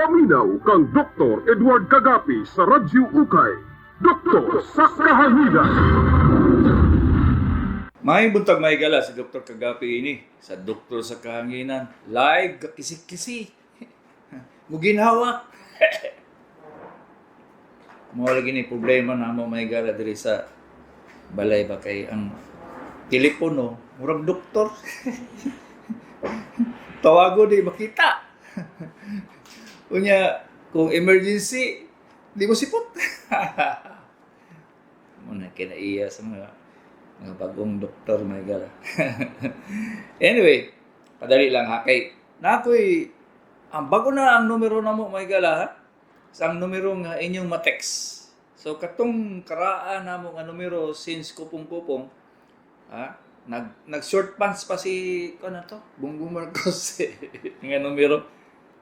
Paminaw kang Dr. Edward Kagapi sa Radyo Ukay. Doktor sa Kahanginan. May buntag, mga higala, si Dr. Kagapi ini sa Doktor sa Kahanginan. Live kakisi-kisi. Muginhawa. Mao lagi ni problema namo, mga higala, diri sa balay ba, kay ang telepono murag doktor. Tawago, di makita. Unya kung emergency, di mo sipot. Mao na kinaiya sa mga bagong doktor, mga higala. Anyway, padali lang ha, kay nakoy ang bago na ang numero namo, mga higala, ha. Sa ang numero nga inyong ma-text. So katong karaan namo nga numero since kupong-kupong, ha, nag nag short pants pa si ano to, Bongbong Marcos nga numero.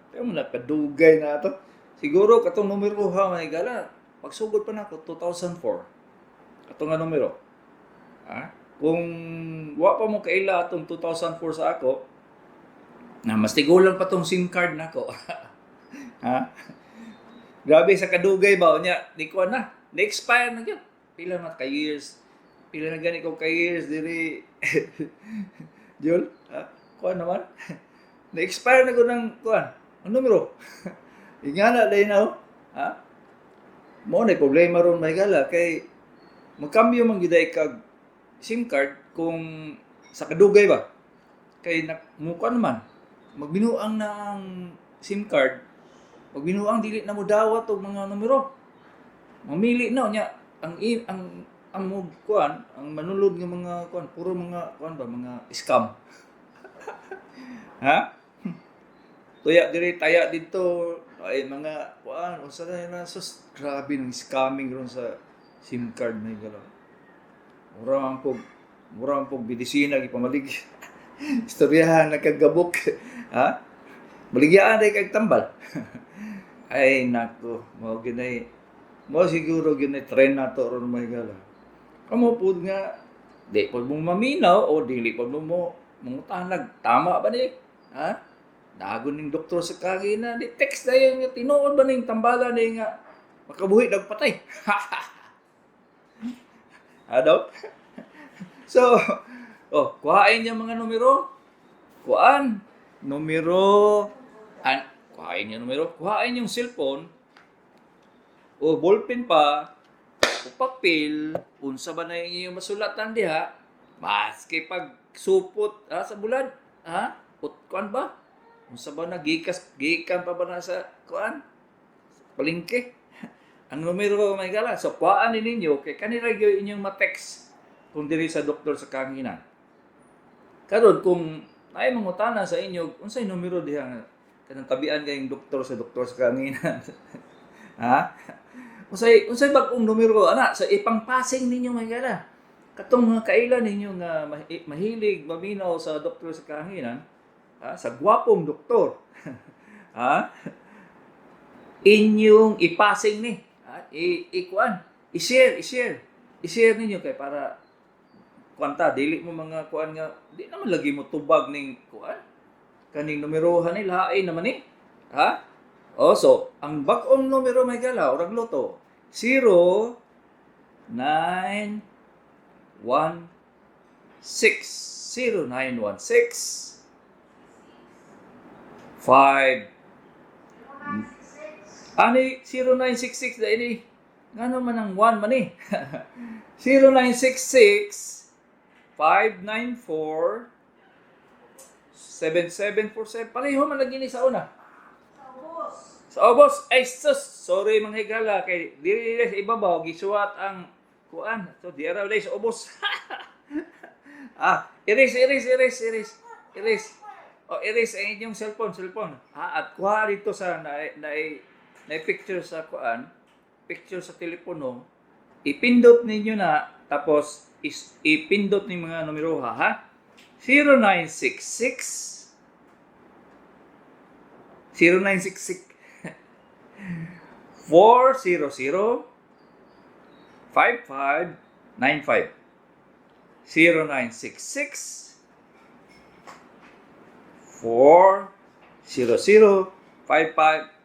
Pero mo nakadugay na to. Siguro katong numero ha, mga higala, pagsugod pa nako 2004. Katong nga numero. Ha? Kung wa pa mo kaila atong 2004 sa ako, na mas tigulang pa tong SIM card nako. Ha? Grabe sa kadugay ba nya, di ko na. Na-expire na gyud. Pila na ka years. Pila na gani ko ka years diri. Jul, ha? Kuan naman. Na-expire na ko ng kuan. Ang numero. Ingana dai na oh. Ha? Mao na problema ron, mga higala, kay magkambyo man gyud ay kag SIM card kung sa kadugay ba. Kay na, mukuan naman, magbinuang na ang SIM card, magbinuang, dili na mo dawat og mga numero. Mamili na nya ang i- ang mo kuan, ang manulod nga mga kuan, puro mga kuan ba, mga scam. Ha? Tuya diri, taya dito, ay mga kuan, unsa na na, sus, grabe ng scamming ron sa SIM card, mga higala. Mura ang pog medisina gipamalig. Istoryahan nagkagabok. Ha? Baligyaan day kag tambal. Ay nako, mao ginay mo siguro ginay trend nato ron, mga higala. Kamo pud nga di pud mo maminaw o dili pud mo mo mangutanag tama ba ni? Ha? Dagon ning Doktor sa Kahanginan, di text dayon nga tinuod ba ning tambala ni nga makabuhi dag patay. Ano? So, oh, kuhain niya mga numero. Kuan, numero, an, kuhain niya numero, kuhain yung cellphone, o ballpen pa, o papel, unsa ba na yung inyong masulatan diha, maski pag supot ha, sa bulad, ha? Ut, kuan ba? Unsa ba na gikas, gikan pa ba na sa kuan? Palengke. Ang numero, mga higala. So, kuhaan ni ninyo, kay kanila gyud inyong ma-text kung diri sa Doktor sa Kahanginan. Karon kung ay mangutana sa inyo, unsay numero diha nga kanang tabian kayong doktor sa Doktor sa Kahanginan? Ha? Unsay bag-ong numero ana sa ipang-passing ninyo, mga higala? Katong mga kaila ninyo nga mahilig maminaw sa Doktor sa Kahanginan, ha? Sa gwapong doktor. Ha? Inyong ipasing ni. Ha? I ikuan, i-share, i-share. I-share ninyo kay para kuan ta, dili mo mga kuan nga di naman lagi mo tubag ning kuan kaning numerohan ni lain naman ni, ha. Oh, so ang bag-ong numero, mga higala, urag lotto, 0 9 1 6 0 9 1 6 5. Ani 0966 da ini. Ngano man ang 1 man eh? 0966 594 7747. Pareho man lagi ni sa una. Sa ubos. Ay sus, sorry mga higala, kay diri sa ibabaw gisuwat ang kuan. So di ra sa ubos. Ah, erase, erase, erase, erase. Erase. O erase ang inyong cellphone, cellphone. Ha, at kuha dito sa na, na, na picture sa kuan, picture sa telepono. Ipindot ninyo na, tapos ipindot ni mga numero ha, ha? 0966 0966 400 5595, 0966 400 5595.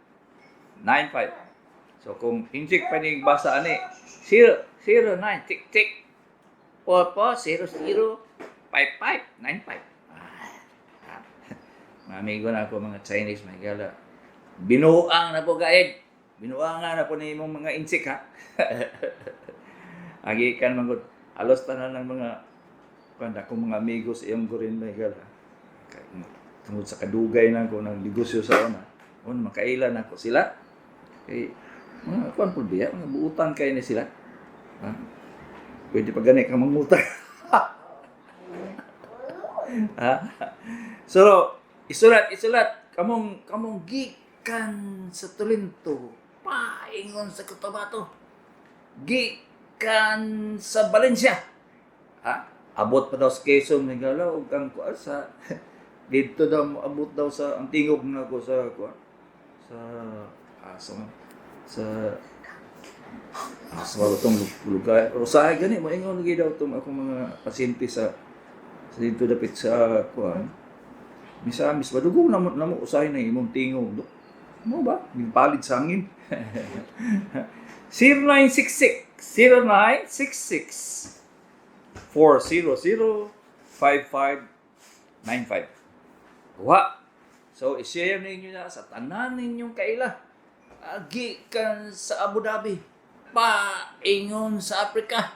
95. So kung injik pa ni basa ani, 0 0 9 tik tik 4 4 0 0 5 5 9 5. Ah. Mga amigo na ako mga Chinese, mga higala. Binuang na po gaid. Binuang na po ni imong mga insik ha. Agi kan man gud halos tanan ng mga kuan akong mga amigos iyong gurin, mga higala. Kay tungod sa kadugay na ko ng negosyo sa una. On makailan ako sila. Kay mga kuan pud biya, mga buutan kay ni sila. Ha? Pwede pa gani ka mangutang. Ha? So, isulat, isulat. Kamong gikan sa Toledo, paingon sa Cotabato. Gikan sa Valencia. Ha? Abot pa daw sa Quezon, may galaw, ug ang kuan sa dito daw abot daw sa ang tingog na ko sa kuan sa sa sa itong lugar. Usahay gani mo ingon lagi daw itong akong mga pasyente sa dito dapit sa kuan. Misamis ba dugo na mo usahay na imong tingog. Dok. Mo ba? Palit sa hangin. 0966 0966 400 5595. Wa. So, i-share ninyo na sa tanan ninyong kaila. Gikan sa Abu Dhabi. Paingon sa Africa.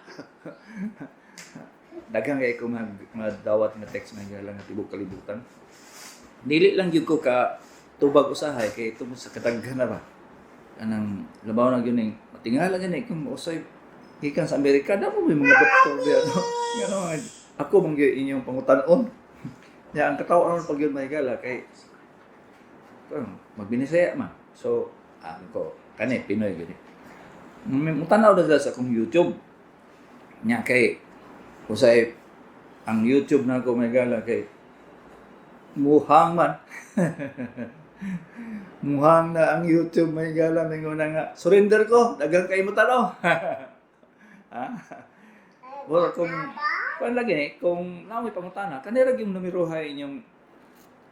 Daghang kay ko madawat nga text nga lang nga tibok kalibutan. Dili lang gyud ko ka tubag usahay kay tungod sa kadaghan na ba. Kanang labaw na gyud ning matingala gani kung usay gikan sa Amerika damo may mga doktor diya, no. Ngano ako man gyud inyong pangutan-on. Ya ang kataw-an pag yun may gala kay magbinisaya man. So, ko kani Pinoy gyud. Mutanaw na sila sa akong YouTube. Nya kay usay ang YouTube na ko may gala kay muhang man. Muhang na ang YouTube, may gala, may nguna nga. Surrender ko, daghang kay mo tanaw. Ha? Well, kung kuan lagi ni, kung naa may pangutana, kanira gyud numerohay inyong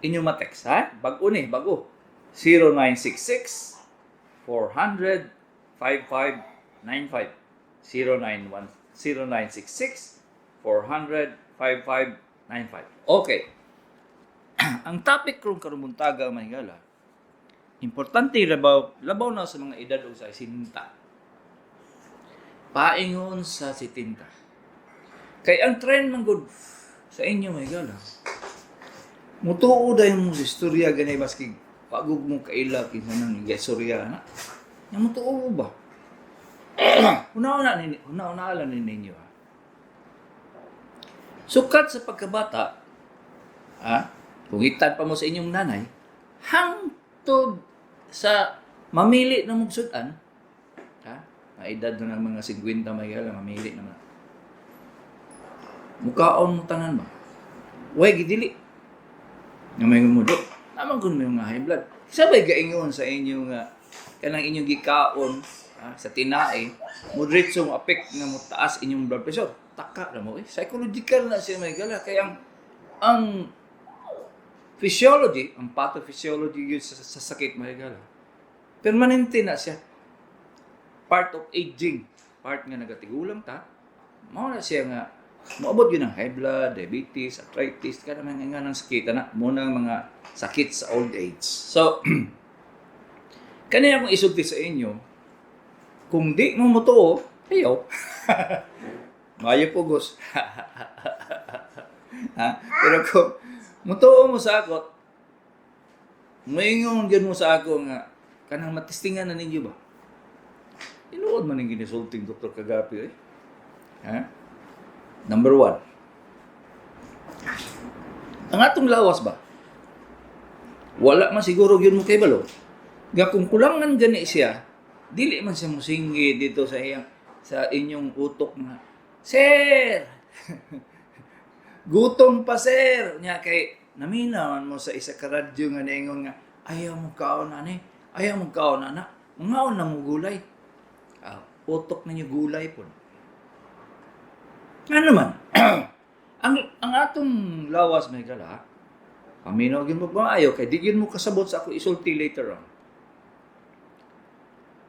inyong ma-text ha? Bag-o ni, bag-o. 0966 400 5595. 091 0966 400 5595. Okay. Ang topic karong karong buntaga, mga higala, importante labaw labaw na sa mga edad og sa 60. Paingon sa 70. Kay ang trend man gud sa inyo, mga higala. Mutuo dayon mo sa istorya gani maski pagug mo kaila kinsa nang istorya na. Nya mutuo mo ba? Una-una ni una-una lang ni ninyo ha. Sukat sa pagkabata, ha? Kung itan pa mo sa inyong nanay, hangtod sa mamili na mong sudan, ha? Nga edad na ng mga 50, may gala, mamili na man. Mukaon mo tanan ba? Way gidili. Nga may mudo. Naman kun may mga high blood. Sabay gaingon sa inyo nga kanang inyong gikaon ha, sa tinae, mo diretso mo apek nga mo taas inyong blood pressure. Taka na mo eh. Psychological na siya, may gala. Kaya ang physiology, ang pathophysiology yun sa sakit, may gala. Permanente na siya. Part of aging. Part nga nagatigulang ta. Mao na siya nga moabot yun ang high blood, diabetes, arthritis, kada mga nga ng sakit na mo nang mga sakit sa old age. So, kanina akong isulti sa inyo, kung di mo motuo, ayaw. Mayo pugos. Ha? Pero kung mutuo mo sa ako, moingon gyud mo sa ako nga kanang matistingan na ninyo ba? Tinuod man ang ginisulting Dr. Kagapi eh. Ha? Number one. Ang atong lawas ba? Wala man siguro gyud mo kay balo. Nga kung kulangan gani siya, dili man siya musinggi dito sa iyang sa inyong utok nga, "Sir! Gutom pa, sir." Nya kay naminawan mo sa isa ka radyo nga niingon nga ayaw mo kaon ani, ayaw mo kaon ana, mangaon na mo gulay. Ah, utok ninyo gulay po. Ano naman? Ang atong lawas, may gala, paminaw gyud mo maayo kay di gyud mo kasabot sa ako isulti later on.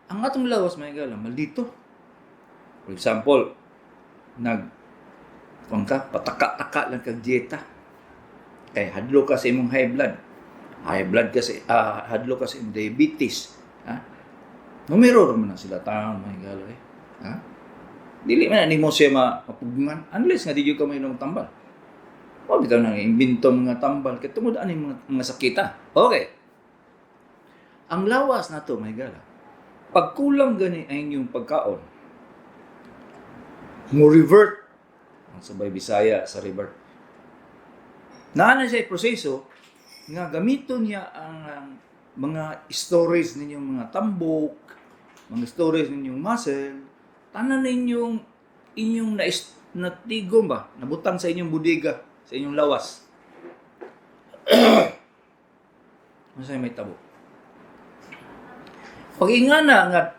Ang atong lawas, mga higala, maldito. For example, nag kung ka, pataka-taka lang kag dieta. Kay hadlo ka sa imong high blood. High blood kasi, hadlo ka sa imong diabetes. Ha? Numero man na sila taon, mga higala eh. Ha? Dili man na nimo siya mapugngan unless nga di gyud ka mainom tambal. Wa bitaw nang imbento mga tambal kay tungod ani mga sakita. Okay. Ang lawas nato, mga higala, pag kulang gani ang inyong pagkaon, mo revert ang sabay Bisaya sa revert. Naa na siya proseso nga gamiton niya ang mga storage ninyong mga tambok, mga storage ninyong muscle, tanan ninyong inyong natigom ba, nabutang sa inyong bodega, sa inyong lawas. Unsay may tabo? Pag ingana nga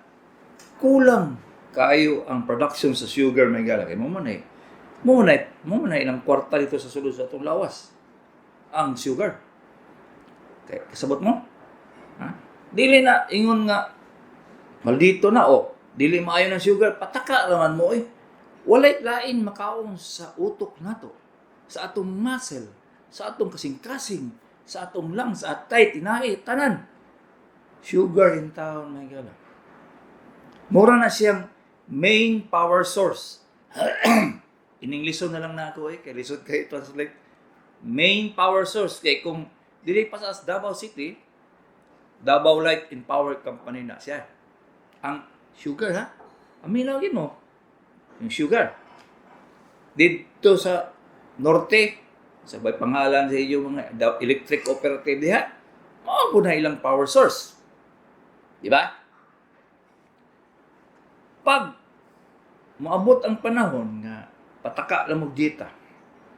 kulang kaayo ang production sa sugar, may gala kay mo man ay ilang kwarta dito sa sulod sa atong lawas ang sugar. Kay kasabot mo? Ha? Dili na ingon nga maldito na o dili maayo ng sugar, pataka raman mo eh. Walay lain makaon sa utok nato, sa atong muscle, sa atong kasing-kasing, sa atong lungs, atay, tinae, tanan. Sugar in town, my God. Mura na siyang main power source. In English na lang na ako eh, kay lisod kay translate. Main power source. Kay kung dili pa sa Davao City, Davao Light and Power Company na siya. Ang sugar ha? Aminaw mo. Yung sugar. Dito sa norte, sabay pangalan sa inyong mga electric cooperative diha, mao po na ilang power source. Di ba? Pag moabot ang panahon nga pataka lang mo dieta,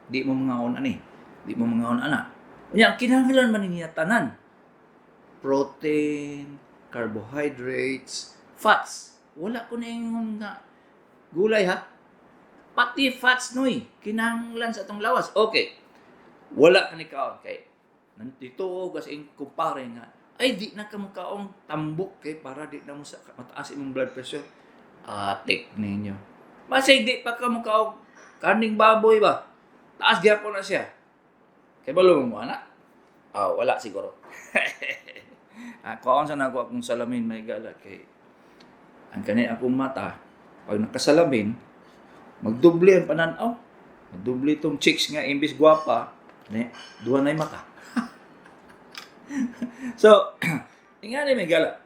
di mo mangaon ani, di mo mangaon ana. Unya kinahanglan man niya tanan. Protein, carbohydrates, fats. Wala ko na ingon nga gulay ha. Pati fats noy, kinahanglan sa atong lawas. Okay. Wala ka ni kaon kay nandito ko kasi kumpare nga ay di na ka mukaong tambok kay para di na mo sa mataas imong blood pressure. Atik ninyo. Masay di pa ka mukaong kaning baboy ba? Taas gyapon na siya. Kay balo mo ana? Ah, wala siguro. Kuhaan sa nako akong salamin, may gala kay ang kani akong mata pag nakasalamin magdoble ang pananaw. Magdoble itong chicks nga imbis gwapa, ne, duha na'y mata. So, ingani may gala.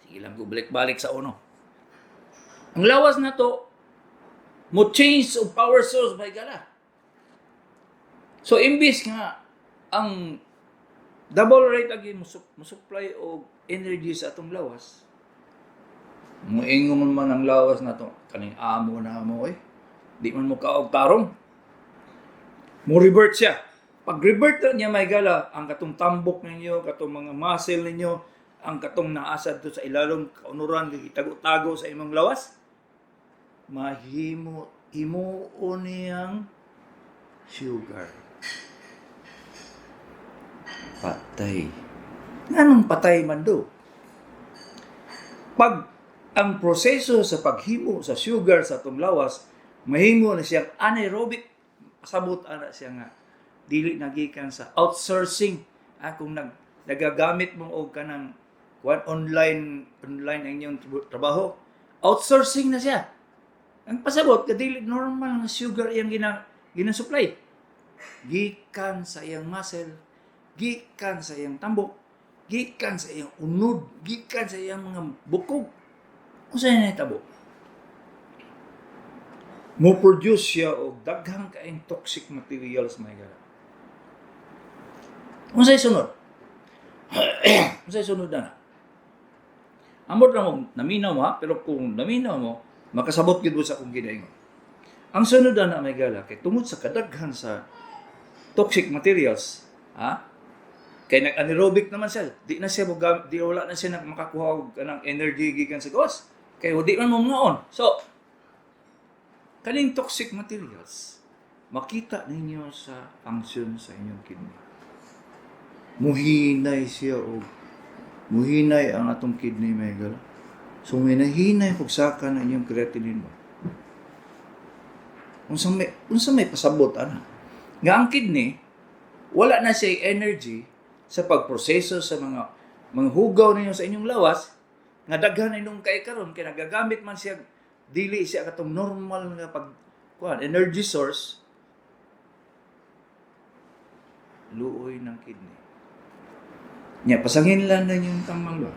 Sige lang ko balik-balik sa uno. Ang lawas na to, mo change of power source, may gala. So, imbis nga ang double rate lagi mo, mo supply og energy sa atong lawas, moingon man ang lawas na to, kaning amo na mo eh. Di man mo kaog tarong. Mo revert siya. Pag revert na niya, may gala, ang katong tambok ninyo, katong mga muscle ninyo, ang katong naasad to sa ilalong kaunuran, gitago-tago sa imong lawas, mahimo himuon niyang sugar. Patay. Nganong patay man do? Pag ang proseso sa paghimo sa sugar sa atong lawas, mahimo na siyang anaerobic. Pasabot ana siya nga dili nagikan sa outsourcing. Kung nagagamit mo og kanang kuan online ang inyong trabaho, outsourcing na siya. Ang pasabot kadili normal nga sugar iyang gina-supply. Gikan sa iyang muscle, gikan sa iyang tambok, gikan sa iyang unod, gikan sa iyang mga bukog. Unsa na nahitabo? Mo produce siya og daghang kaayong toxic materials, mga higala. Unsay sunod? Unsay sunod na? Amot lang og naminaw mo ha, pero kung naminaw mo, makasabot gyud mo sa akong ginaingon. Ang sunod na, may gala, kay tungod sa kadaghan sa toxic materials, ha? Kay nag-anaerobic naman siya, di na siya di wala na siya makakuha og kanang energy gikan sa gawas. Kay di man mo ngaon. So, kaning toxic materials, makita ninyo sa function sa inyong kidney. Muhinay siya og Muhinay ang atong kidney, mga higala. So may nahinay pagsaka na inyong creatinine ba? Unsa may pasabot ana? Nga ang kidney wala na siya energy sa pagproseso sa mga hugaw ninyo sa inyong lawas nga daghan inyong kay karon kay nagagamit man siya, dili siya katong normal nga pag kuan energy source. Luoy ng kidney nya, pasangin lang na inyong tamal ba.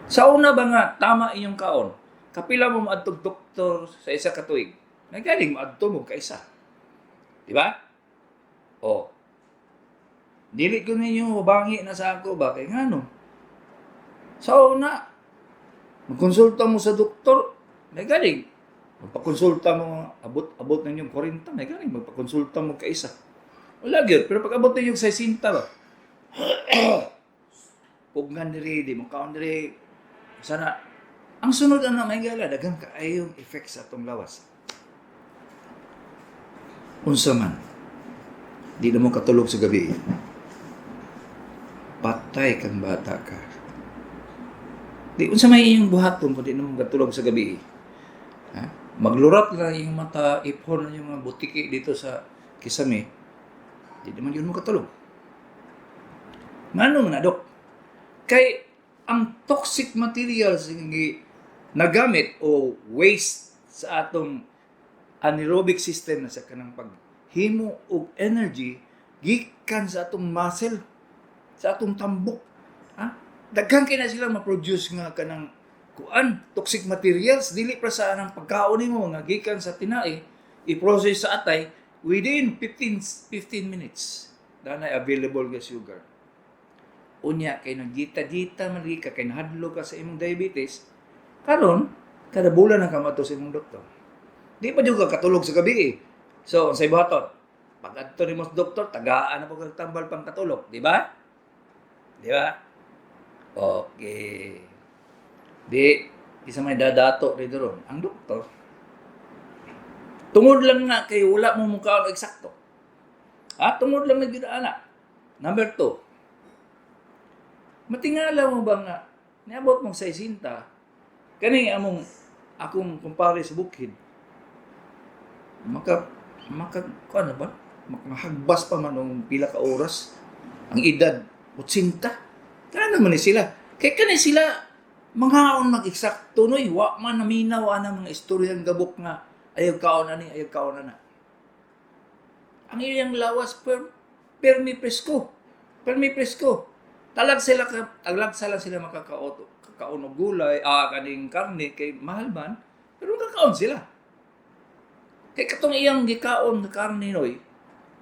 Sa una ba nga tama inyong kaon, kapila mo maadtog doktor sa isa ka tuig? Nagaling maadto mo kaisa, di ba? O dili ko ninyo bangi na sa ako ba, kay ngano sa una magkonsulta mo sa doktor, may galing magpakonsulta mo, abot-abot ninyong 40, may galing magpakonsulta mo kaisa, wala gyud. Pero pag abot ninyong 60 ba, pugnan diri, di mo kaon diri sana, ang sunod ana, may gala, daghan kaayong effect sa atong lawas. Unsa man, di na mo katulog sa gabi, patay kang bata ka. Di unsa may iyong buhaton kung di na mo katulog sa gabi, ha? Maglurat lang iyong mata, iphon na yung mga butiki dito sa kisame, di naman yun mo katulog. Ngano man na, Dok? Kay ang toxic materials nga nagamit o waste sa atong anaerobic system na sa kanang paghimo og energy gikan sa atong muscle, sa atong tambok, ha? Daghan kay na sila ma-produce nga kanang kuan toxic materials, dili pa sa anang pagkaon nimo nga gikan sa tinai, i-process sa atay within 15 15 minutes danay available nga sugar. Unya kay nagita-gita man lagi ka, kay nahadlok ka sa imong diabetes, karon kada bulan na ka maadto sa imong doktor, di pa jud ka katulog sa gabi eh. So unsay buhaton pag adto nimo sa doktor? Tagaan na po kag tambal pang katulog, di ba? Di ba? Okay, di isa may dadato dito ron ang doktor tungod lang nga kay wala mo mukaon eksakto, ha? Tungod lang na gyud ana. Number 2, matingala mo ba nga niabot mong 60, kani among akong kumpare sa bukid, maka maka kuan ba, makahagbas pa man og pila ka oras, ang edad 80. Kana man ni sila, kay kani sila mangaon mag-eksakto noy, wa man naminaw ana mga istoryang gabok nga ayaw kaon ani, ayaw kaon ana. Ang iyang lawas per permi presko, permi presko. Talag sila ka, talag sila sila makakaoto kakaon og gulay, kaning karne kay mahal man, pero makakaon sila. Kay katong iyang gikaon nga karne noy,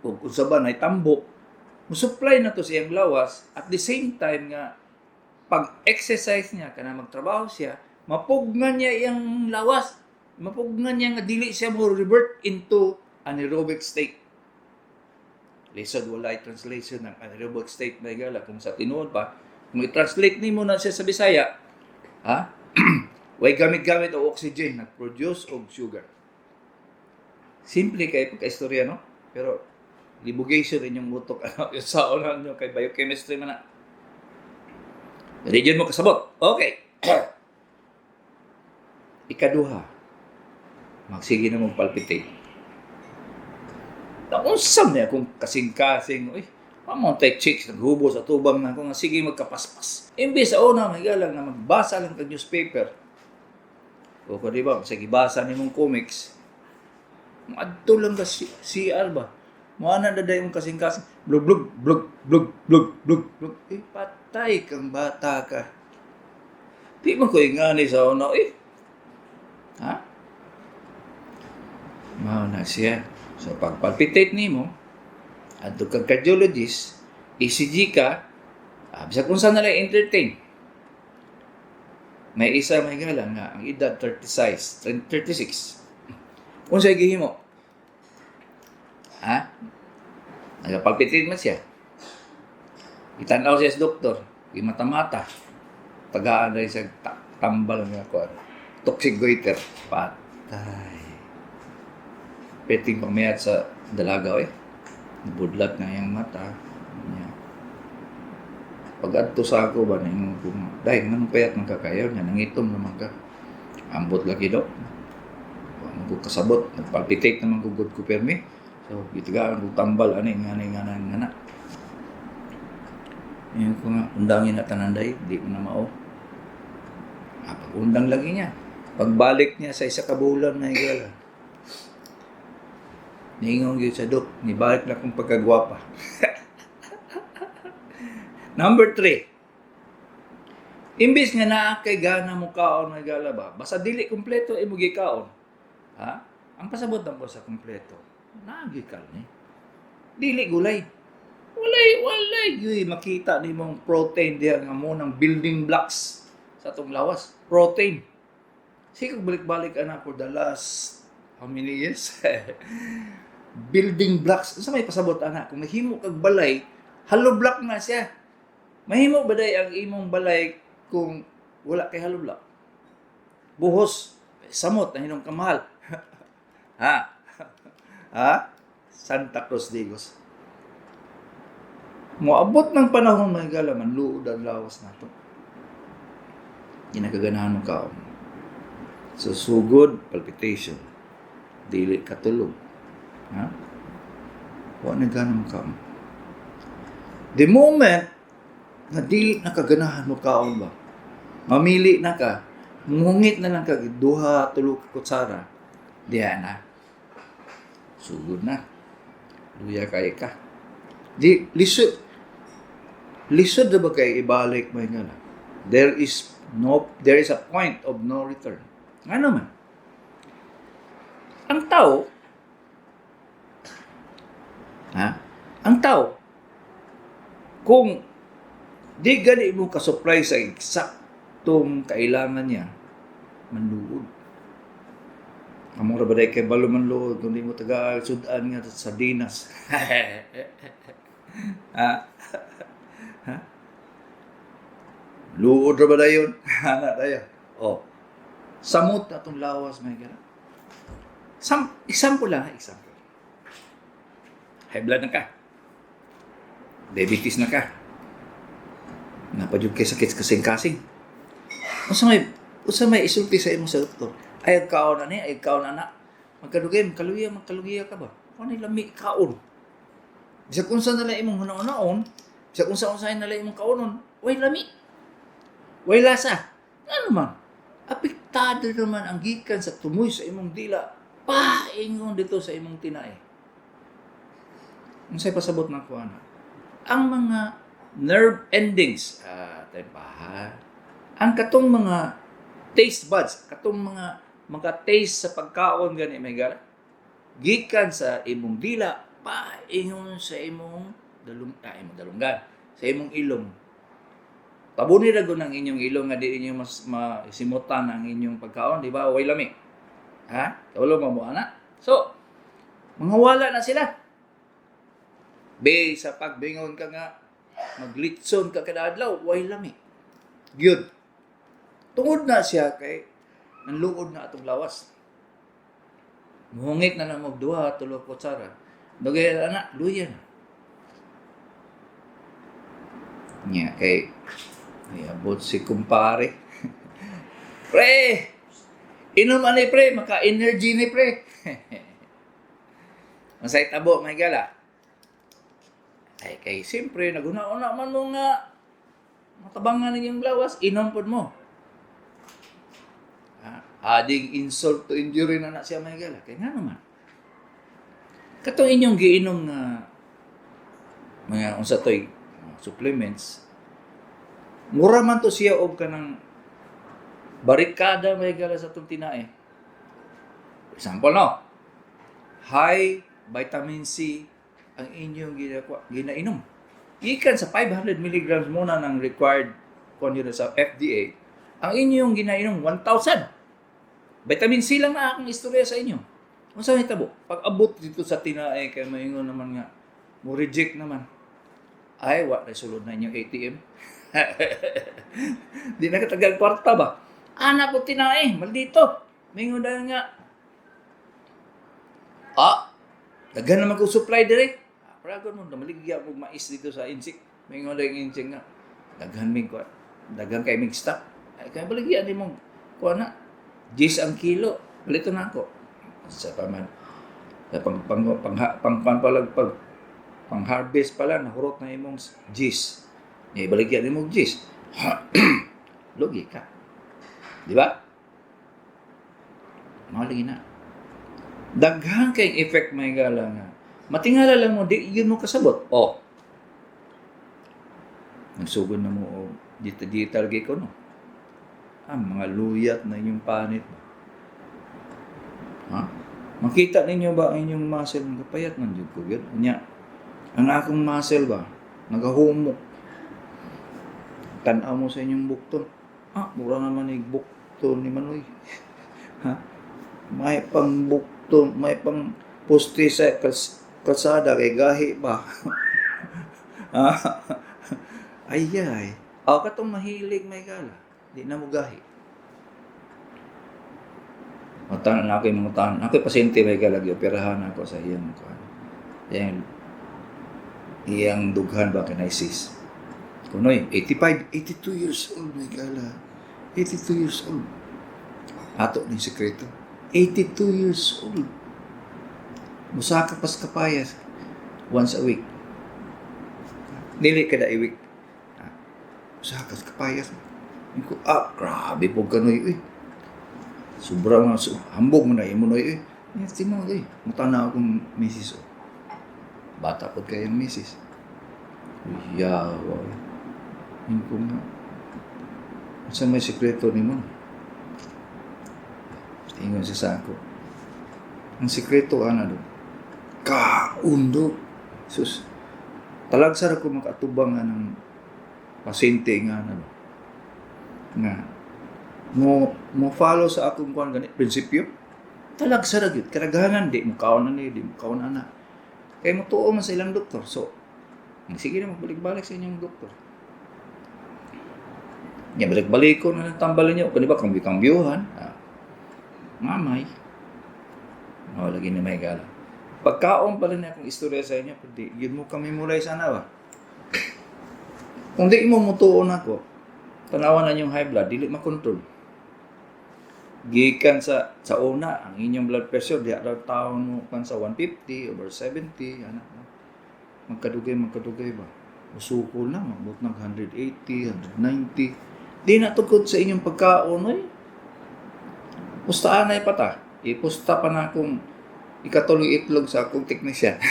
ug unsa ba nay tambok, mo-supply na to sa iyang lawas. At the same time nga pag-exercise niya, kana magtrabaho siya, mapugnan niya iyang lawas, mapugnan niya nga dili siya mo revert into anaerobic state. Lisod wala translation ng anaerobic state, may gala. Kung sa tinuod pa, kung i-translate nimo na siya sa Bisaya, ha, way gamit-gamit og oxygen, nag-produce og sugar. Simple kay pagka-istorya, no? Pero libugation inyong utok ano, yung sa una nyo kay biochemistry man na. Dili mo kasabot. Okay. Ikaduha, magsige na mong palpitate. Naunsa niya akong kasing-kasing, uy, pamong tay chicks, naghubo sa tubang na ako nga sige magkapaspas. Imbes sa una, may galang na magbasa lang kag newspaper. O ko di ba, sa gibasa nimong comics, maadto lang ka CR ba? Mo na daday mong kasing-kasing, blug blug blug blug blug blug blug. Eh, patay kang bata ka. Di man ko ingani sa una, eh. Ha? Mao na siya. So pag palpitate nimo, adto kag cardiologist, ECG ka, bisag unsa na lang entertain. May isa, may gala, nga ang edad 36, 36. Unsay gihimo? Ha? Nagapalpitate man siya. Itan-aw siya sa doktor, gimata-mata. Tagaan na siya tambal nga kuan. Toxic goiter. Patay. Peting pangmayat sa dalaga eh. Budlat na iyang mata. Nya. Pag-adto sa ako ba, ningon ko nga, "Day, nganong payat man ka kayo? Nga, nangitom naman ka." "Ambot lagi, Dok. Wa man ko kasabot. Nagpalpitate naman ko gud ko permi. So, gitagaan ko tambal ani nga ani nga nga nga na." Ingon ko nga, "Undangin na tanan, day, di ko na mao." Ah, pag-undang lagi niya. Pagbalik niya sa 1 ka bulan na higala, niingon gyud sa, "Dok, nibalik na akong pagkagwapa." Number 3. Imbis nga naa kay gana mo kaon, mga higala ba, basta dili kompleto imo gikaon. Ha? Ang pasabot lang ko sa kompleto, naa gyud karne. Dili gulay. Walay walay gyud makita nimong protein diha nga mo ng building blocks sa atong lawas. Protein. Sige, balik-balik ana for the last how many years? Building blocks. Unsa may pasabot ana? Kung mahimo kag balay, hollow block na siya. Mahimo ba day ang imong balay kung wala kay hollow block? Buhos, samot na hinong kamahal. Ha? Ha? Santa Cruz Digos. Moabot ng panahon, mga higala, manluod ang lawas nato. Ginakaganahan mo kaon. So, sugod, palpitation. Dili katulog. Ha? Wa na gana mo kaon. The moment na dili na kaganahan mo kaon ba, mamili na ka, mungit na lang ka, duha, tulo ka kutsara, diya na. Sugod na. Luya kay ka. Di, lisod, lisod na ba kay ibalik mo nga na? There is a point of no return. Ano man? Ang tao, ha? Ang tao, kung di gani mo ka-supply sa eksaktong kailangan niya, manluod. Amo ra ba day kay balo manluod kung di mo taga sudan nga sardinas? Ha? Ha? Luod ra ba dayon? Ana dayon. Oh. Samot na atong lawas, may gara. Example lang, ha? Example. High blood na ka. Diabetes na ka. Napadyod kay sakit kasing-kasing. Unsa may isulti sa imong sa doktor? "Ay kaon ani, ay kaon ana." Magkalugay, magkaluya, magkaluya ka ba? Ano lami kaon? Bisag unsa na lang imong hunaon, bisag unsa-unsa na lang imong kaonon, way lami. Way lasa. Ano man? Apektado naman ang gikan sa tumoy sa imong dila paingon dito sa imong tinae. Unsay pasabot ng kuana? Ang mga nerve endings, ah, tayo pa ha? Ang katong mga taste buds, katong mga maka-taste sa pagkaon gani may gala, gikan sa imong dila paingon sa imong dalung, ah, imong dalunggan, sa imong ilong. Tabuni ra gud ang inyong ilong nga di inyo mas masimutan ang inyong pagkaon, di ba? Way lami. Ha? Kaulo mo mo ana. So, mga wala na sila. Be, sa pagbingon ka nga maglitson ka kada adlaw, way lami. Gyud. Tungod na siya kay nanluod na atong lawas. Muhungit na lang og duha, tulo kutsara. Dugay ana, luya na. Nya kay abot si kumpare. "Pre, inom ani pre, maka-energy ni pre." Masay tabo may gala. Ay kay siyempre naguna-una man mo nga matabangan ninyong lawas, inom pod mo. Ha? Adding insult to injury na na siya may gala. Kay nga naman. Katong inyong giinom nga mga unsa toy supplements, mura man to siya og kanang barikada may gala sa atong tinae. Example no. High vitamin C ang inyong ginainom. Gikan sa 500 milligrams muna ng required kon sa FDA, ang inyong ginainom 1,000. Vitamin C lang na akong istorya sa inyo. Unsa may tabo? Pag abot dito sa tinae kay maingon naman nga mo reject naman. Ay, wa na sulod na inyong ATM. Di na katagal kwarta ba? Anak ko tinae, maldito. Mingon dahil nga, "Ah, daghan naman ko supply dire. Ah, pragon mo, namaligya ko mais dito sa Insik." Mingon dahil Insik nga, Daghan mig kuan. Daghan kay mig stock. Ay kay baligya nimo kuan na. 10 ang kilo. Palito na ako. Sa pa man sa pang pang pang pang, pang, pang, pang, pang harvest pala nahurot na imong 10. Nya ibaligya nimo og 10. Lugi ka. Di ba? Mao lagi na. Daghan kay effect, mga higala, nga matingala lang mo, di yun mo kasabot. Oh. Nagsugod na mo og digital gyud ko, no. Ah, mga luyat na inyong panit ba? Ha? Makita ninyo ba ang inyong muscle? Nagapayat man jud ko gyud. Unya, ang akong muscle ba nagahumok. Tan-aw mo sa inyong bukton. Ah, mura naman ni bukton ni Manoy. Ha? May pang bukton, may pang poste sa kalsada kay gahi pa. Ha? Ay ay. Aw, katong mahilig, mga higala. Di na mo gahi. Matan na ako yung mga tan. Ako yung pasyente, mga higala, gioperahan ako sa iyang kuan. Iyang iyang dughan ba kay ISIS. Kunoy, 85, 82 years old, mga higala. 82 years old. Ato ning sekreto. 82 years old. Musaka pas kapayas once a week. Dili kada a week. Ah, musaka sa kapayas. Ko, ah, grabe po kanoy, uy. Sobra nga, so, hambog mo na imo noy, uy. Yan, tinuod, uy. Mutana akong misis, oh. Bata po kayang misis. Uy, yawa, uy. Yun ko nga. Sa may sikreto ni mo? Ingon siya sa ako. Ang sikreto, ana do. Kaundo. Sus. Talagsa ra ko makatubang nga ng pasyente nga ano nga mo mo follow sa akong kuan gani prinsipyo. Talagsa ra gyud. Kadaghanan di mo kaon ani, di mo kaon ana. Kay mo tuo man sa ilang doktor. So, sige na, magbalik-balik sa inyong doktor. Nya balik-balik ko na ng tambal ninyo. Kung di ba, kambyo-kambyuhan. Ah, mamay. Oh, lagi na mga higala. Pagkaon pala na akong istorya sa inyo, kundi yun mo kami mulay sana ba? Kung di mo mutuon ako, tanawan na yung high blood, dili makontrol. Gikan sa una, ang inyong blood pressure, di daw taon mo kan sa 150 over 70, ano. Magkadugay, magkadugay ba? Usukol na, mabot ng 180, 190. Di na tugkod sa inyong pagkaon, oy. Pustaan na ipata. Ipusta pa na akong ikatulong itlog sa akong technician.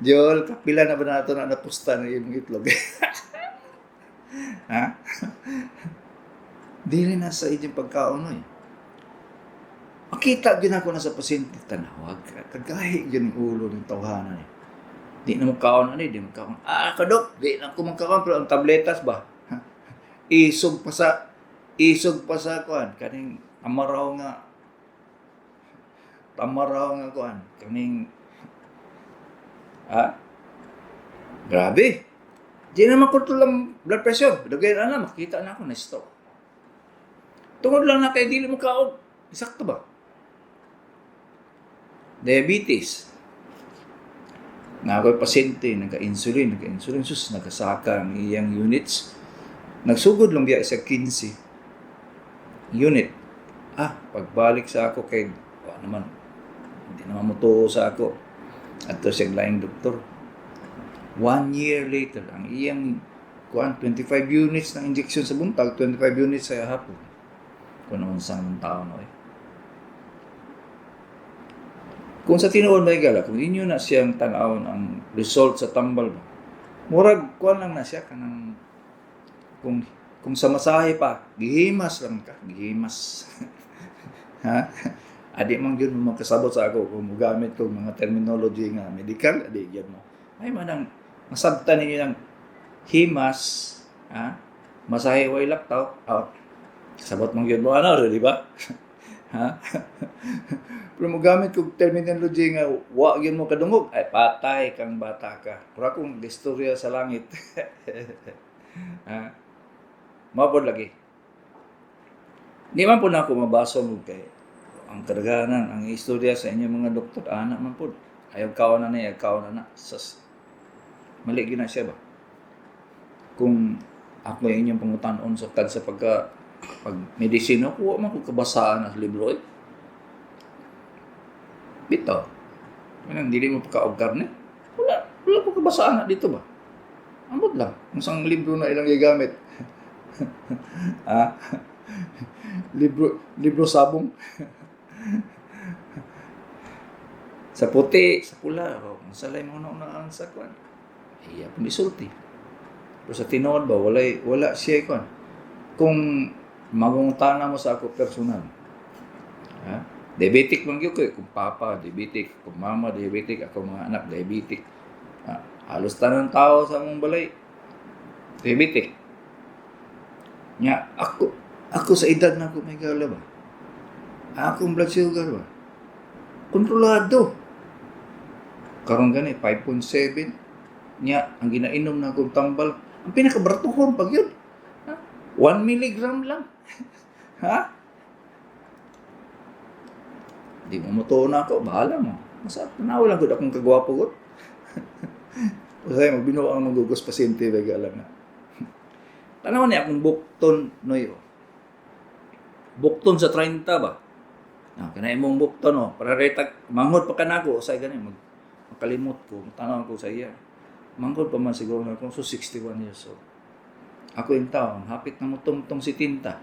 Jol, kapila na ba nato na napusta na yung itlog? Ha? Dili na sa inyong pagkaon, oy. Makita gyud ako na sa pasyente, tanawag kagahi gyud ang ulo ng tawhanan eh. Di na mo kaon ani, di mo kaon. Ah, kadok, di na ko makaon, pero ang tabletas ba? Isog pa sa kuan kaning tamaraw nga kuan kaning, ah, grabe. Di na makontrol ang blood pressure. Dugay na na makita na ako na stroke. Tungod lang na kay dili mo kaog. Sakto ba? Diabetes. Na ako'y pasyente, nagka-insulin, nagka-insulin, sus, nagkasaka ang iyang units. Nagsugod lang biya sa 15 unit. Ah, pagbalik sa ako kay, wa naman, hindi naman mo tuo sa ako. Adto siya laing doktor. One year later, ang iyang kuan, 25 units ng injection sa buntag, 25 units sa hapon. Kung naman sa tao no eh. Kung sa tinuod, mga higala, kung inyo na siyang tan-awon ang result sa tambal ba, murag kuan lang na siya kanang kung sa masahe pa, gihimas lang ka, gihimas. Ha? Adi man gyud mo makasabot sa ako kung mogamit ko mga terminology nga medical, adi gyud mo. Ay manang masabtan ninyo ng himas, ha? Masahe way laktaw, out. Kasabot man gyud mo ano, di ba? Ha? Pero mogamit kog terminology nga wa gyud mo kadungog, ay patay kang bata ka. Mura kong istorya sa langit. Ha? Mao pod lagi. Di man po na ako mabasa mo kay ang kadaghanan ang istorya sa inyong mga doktor ana man pod. Ayaw kaon na ni, ayaw kaon na na. Sas. Mali gyud na siya ba? Kung ako yung inyong pangutanon sa kad sa pagka pag medisina ko, wa man ko kabasaan sa libro eh. Bitaw. Kanang dili mo pagkaog karne. Wala ko kabasaan na dito ba? Ambot lang. Ang isang libro na ilang gigamit. Ah? Libro sabong. Sa puti, sa pula, oh, masalay mo na unaan sa kwan. Iya pong isulti. Pero sa tinuod ba, wala siya kwan. Kung magungutana mo sa ako personal, ha? Diabetic man gyud ko eh. Kung papa, diabetic. Kung mama, diabetic. Ako mga anak, diabetic. Ha? Halos tanan tao sa among balay, diabetic. Nya, ako sa edad na ako may gala ba? Akong blood sugar ba? Kontrolado. Karon gani 5.7. Nya, ang ginainom na akong tambal, ang pinakabaratuhon pag yun. Ha? 1 milligram lang. Ha? Di mo mutuo na ako, bahala mo. Basta tanaw lang gud akong kagwapo gud. Usay magbinuo ang magugos pasyente ba alam na. Tanaw ni akong bukton noy. Bukton sa 30 ba? Ah, kana imong bukton oh, para retag manghod pa kanako usay gani mag makalimot ko, tanaw ko sa iya. Manghod pa man siguro na ako, so 61 years old. Ako yung tao, hapit na mo tungtong si Tinta.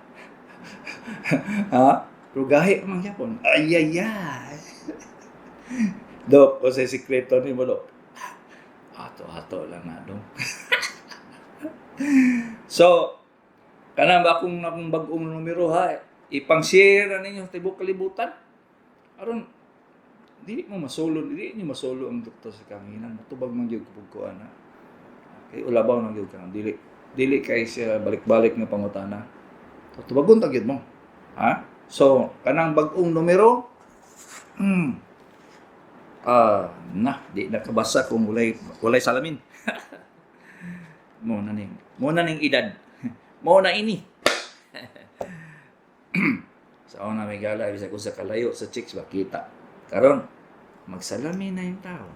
Ha? Pero gahi man gyapon. Ay ay ay. Dok, o sa sikreto ni mo, Dok. Ato-ato lang na, dong. So, kanang ba akong bagong numero ha, ipang-share na ninyo sa tibuok kalibutan. Aron dili mo masulo, dili niyo masulo ang doktor sa kanginan. Matubag man gyud kupog ko ana. Kay ulabaw na gyud ka. Dili kay siya balik-balik nga pangutana. So, tubagon ta gyud mo. Ha? So, kanang bag-ong numero, na, di nakabasa kung walay salamin. Mo na ning edad. Mo na ini. Sa una may gala, bisag usa kalayo sa chicks ba kita. Karon magsalamin na yung tao.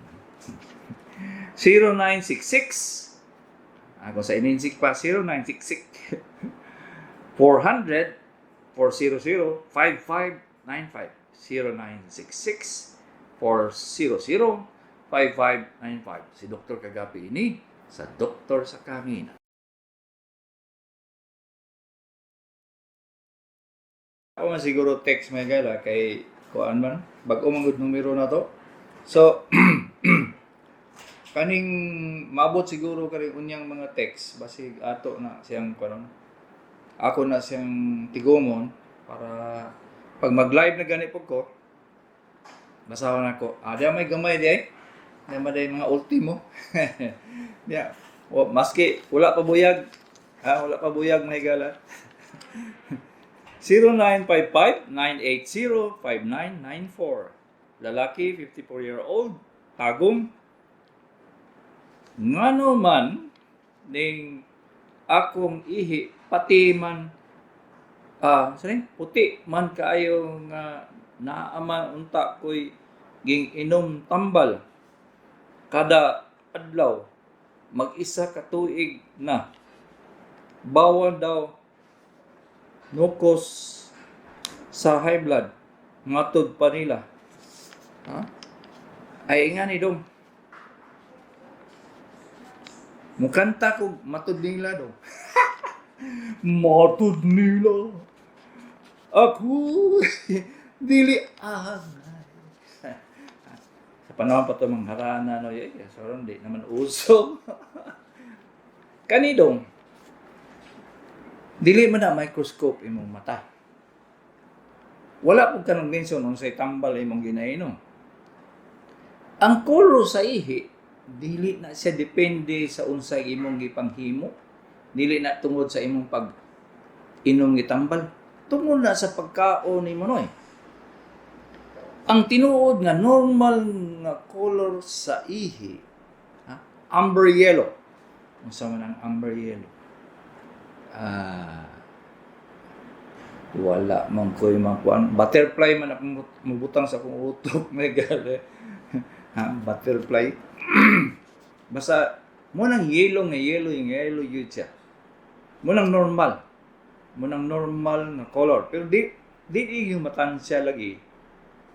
0966. Ako sa ininsik pa, 0966 400 400 5595. 0966 400 5595. Si Dr. Kagapi ini sa Doktor sa Kangina. Ako man siguro text may gala kay kuan man bag-o man gud numero na to. So kaning maabot siguro kaning unyang mga text basig ato na siyang kuan, ako na siyang tigumon para pag mag-live na gani pud ko basahon ako. Ah, di may gamay di ay. Di man day mga ultimo. Diya. O, maski wala pa buyag. Ha, wala pa buyag may gala. 0955-980-5994. Lalaki, 54-year-old, Tagum. Ngano man ning akong ihi pati man sorry, puti man kaayo nga naaman unta ko'y ging inom tambal kada adlaw mag-isa ka tuig na. Bawal daw nukos sa high blood ngatod pa nila. Ha? Ay nga ni dong. Mukanta ko matud nila dong. Matud nila. Ako dili angay. Sa panahon pa ito mga harana, no, eh, so, di naman uso. Kanidong, dili man na microscope imong mata. Wala po ka nang mention unsay tambal imong ginainom. Ang color sa ihi, dili na siya depende sa unsay imong gipanghimo. Dili na tungod sa imong pag inom gitambal. Tungod na sa pagkaon nimo noy. Ang tinuod nga normal nga color sa ihi, ha? Amber yellow. Unsa man ang amber yellow? Wala man ko'y makuan. Butterfly man akong mubutang sa akong utok, may gale. Ha, butterfly. Basta Mo nang yellow nga yellow, yung yellow yun siya. Mo nang normal. Mo nang normal nga color. Pero di yung matansya lagi.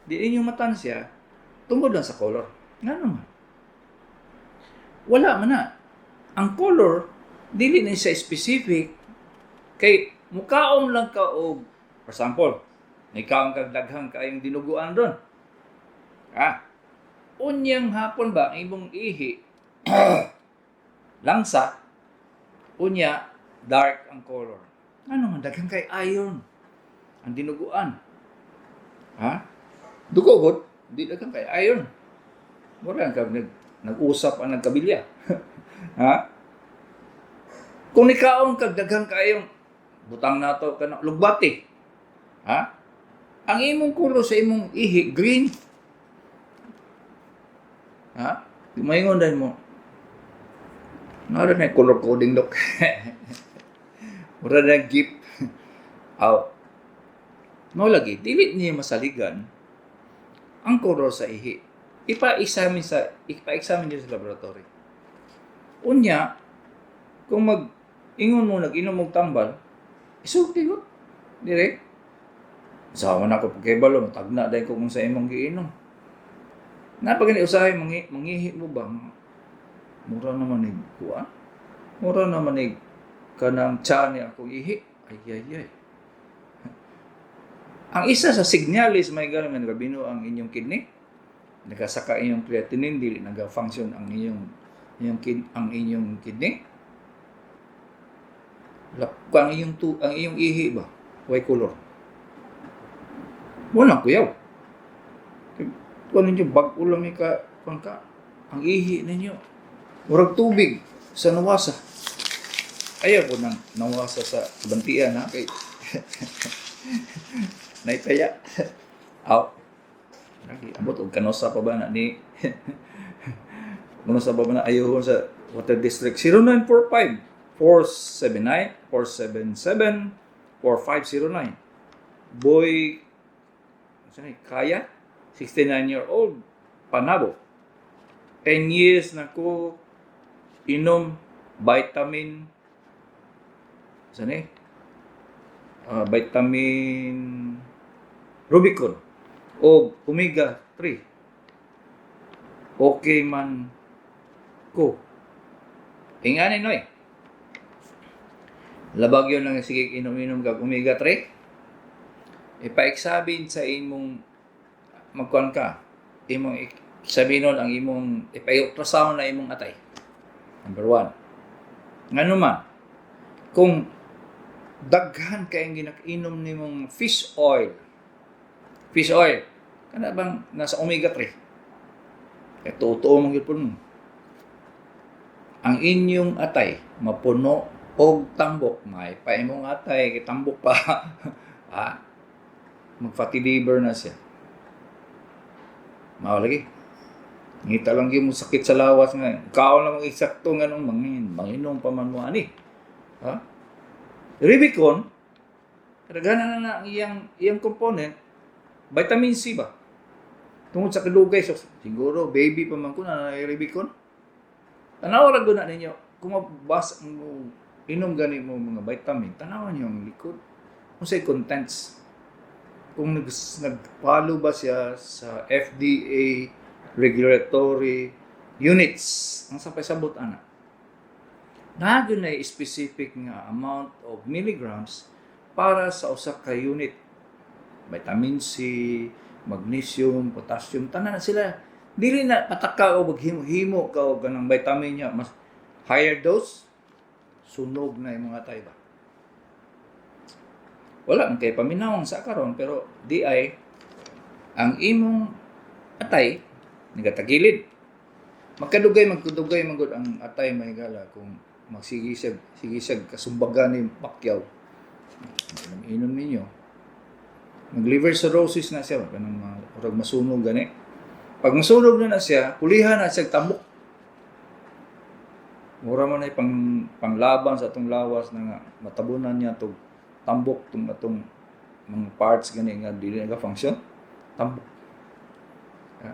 Di yung matansya tungod lang sa color. Nga naman. Wala man na. Ang color, dili na siya specific kay mukaon lang ka og, for example, nikaon kag daghang kaayong dinuguan ron. Ah. Unyang hapon ba ang imong ihi langsa, unya dark ang color. Ano man, daghan kay iron ang dinuguan. Ha? Dugo gud, di daghan kay iron. Mura kag nag-usap ang nagkabilya. Ha? Kung nikaon kag daghan kayong butang nato kana lugbati. Ha? Ang imong color sa imong ihi green. Ha? Di maingon dahil mo. Nara na color coding, dok. Mura na gift. Aw. Mao lagi, dili niya masaligan ang color sa ihi. Ipa-examine niyo sa laboratory. Unya, kung mag ingon mo nag-inom og tambal, isulti ko. Dire. Sama na ko pagkibalo, matagna dahil ko kung sa imong giinom. Napagani usahay mangihi mo ba? Mura naman ni kuan. Mura naman ni kanang tiyan ni akong ihi. Ay ay ay. Ang isa sa signalis may nga nagabino ang inyong kidney, nagasaka inyong creatinine, dili naga-function ang inyong kidney. Lap ang iyong tu, ang iyong ihi ba, way color. Wala kuyaw. Kuan ninyo bag-o lang ni ka kuan ka ang ihi ninyo. Murag tubig sa nawasa. Ayaw ko nang nawasa sa bantian ha kay naitaya. Aw. Lagi abot og kanosa pa ba na ni kanosa pa ba na ayuhon sa Water District. 0945 479 477 4509. Boy saan ni? Kaya 69-year-old Panabo. 10 years na ko inom vitamin saan ni? Vitamin Rubicon o omega 3. Okay man ko. Ingani noy. Labag yun lang sige inom-inom kag omega 3. Ipa-examine sa imong magkuan ka. Imong sabihin ang imong ipa-ultrasound na imong atay. Number 1. Ngano man, kung daghan kayong ginainom nimong fish oil. Fish oil. Kana bang nasa omega 3? Kaya totoo man gyud po nun. Ang inyong atay mapuno og tambok, may pa imong atay kay tambok pa. Ha? Mag fatty liver na siya. Mao lagi. Ngita lang gyud mo sakit sa lawas nga. Kaon lang mo eksakto nga nung manginom pa man mo ani. Ha? Rubicon, kadaghanan na na ang iyang component, vitamin C ba? Tungod sa kalugay, so, siguro baby pa man ko na Rubicon. Tanaw ra gud na ninyo, kung mabasa mo, inom gani mo mga vitamin, tanawan niyo ang likod. Kung say contents. Kung nag-follow ba siya sa FDA regulatory units, ang sa pasabot ana. Naa gyud na specific nga amount of milligrams para sa usa ka unit. Vitamin C, magnesium, potassium, tanan na sila. Dili na pataka o maghimo-himo ka og kanang vitamin niya mas higher dose, sunog na yung mga atay ba. Wala man kay paminawang sa karon, pero di ay ang imong atay nagatagilid. Magkadugay man gud ang atay may gala kung magsigisag sigisag kasumbagan ni Pacquiao. Inom ninyo. Mag liver cirrhosis na siya kanang murag masunog gani. Pag masunog na na siya, pulihan na siya tambok. Mura man ay panglaban sa atong lawas na nga matabunan niya tog tambok tong atong mga parts gani nga dili naga-function, tambok. Ha?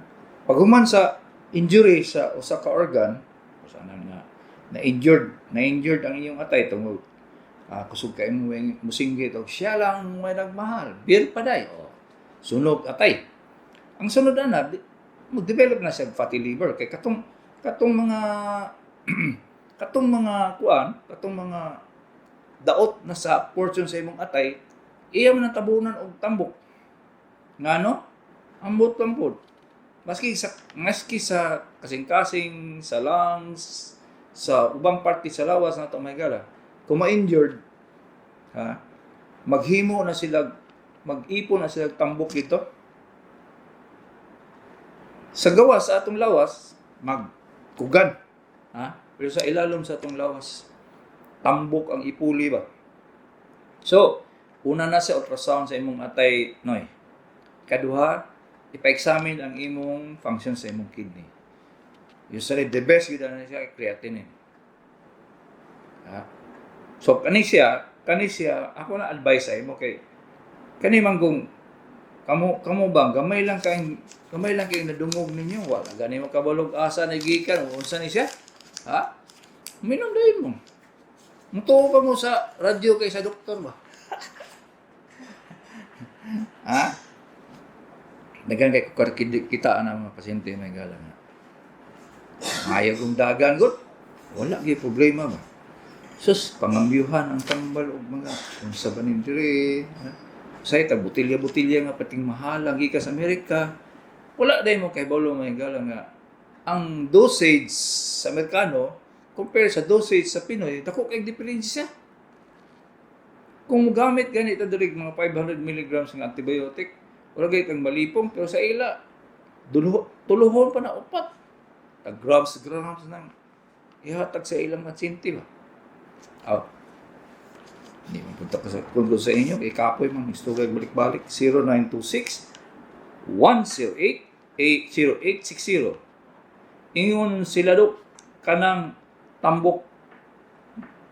Pag human sa injury sa usa ka organ, sana nga Na-injured, na-injured ang inyong atay tungod kusog kay mo musinggit og siya lang may nagmahal. Beer pa day. O, sunog atay. Ang sunod ana, mo-develop na siya fatty liver kay katong katong mga katong mga kuan, katong mga daot na sa portion sa imong atay, iya man ang tabunan og tambok. Ngano? Ambot lang pod. Maski sa kasing-kasing, sa lungs, sa ubang parte sa lawas nato, mga higala, kung ma-injured, ha, maghimo na sila, mag-ipon na sila tambok dito. Sa gawas sa atong lawas, magkugan. Ha? Pero sa ilalom sa atong lawas, tambok ang ipuli ba. So, una na sa ultrasound sa imong atay, Noy. Kaduha, ipa-examine ang imong function sa imong kidney. Usually, the best yun na siya, creatinine. Ha? So, kani siya, ako na advice sa imo kay kani man kung kamo kamo bang gamay lang kayong nadungog ninyo, wala gani mo kabalog asa na gikan o unsa ni siya, ha? Minom dayon mo, mutuo pa mo sa radyo kay sa doktor ba, ha? Daghan kay kita ana mga pasyente, mga higala, nga ayaw kong dagan gud, wala gyud problema ba. Sus, pangambyuhan ang tambal og mga unsa ba ni diri, ha? Say ta botelya-botelya nga pating mahal ang gikan sa Amerika. Wala day mo kay balo, mga higala, nga ang dosage sa Amerikano compare sa dosage sa Pinoy, dako kay diferensya. Kung mogamit gani ta diri mga 500 milligrams ng antibiotic, wala gay kang malipong, pero sa ila tuluhon pa na upat. Tag grams grams nang ihatag sa ilang pasyente ba. Oh. Hindi mo punta ko sa kung sa inyo, kay kapoy man istorya balik-balik. 0926 108 80860. Ingon sila do, kanang tambok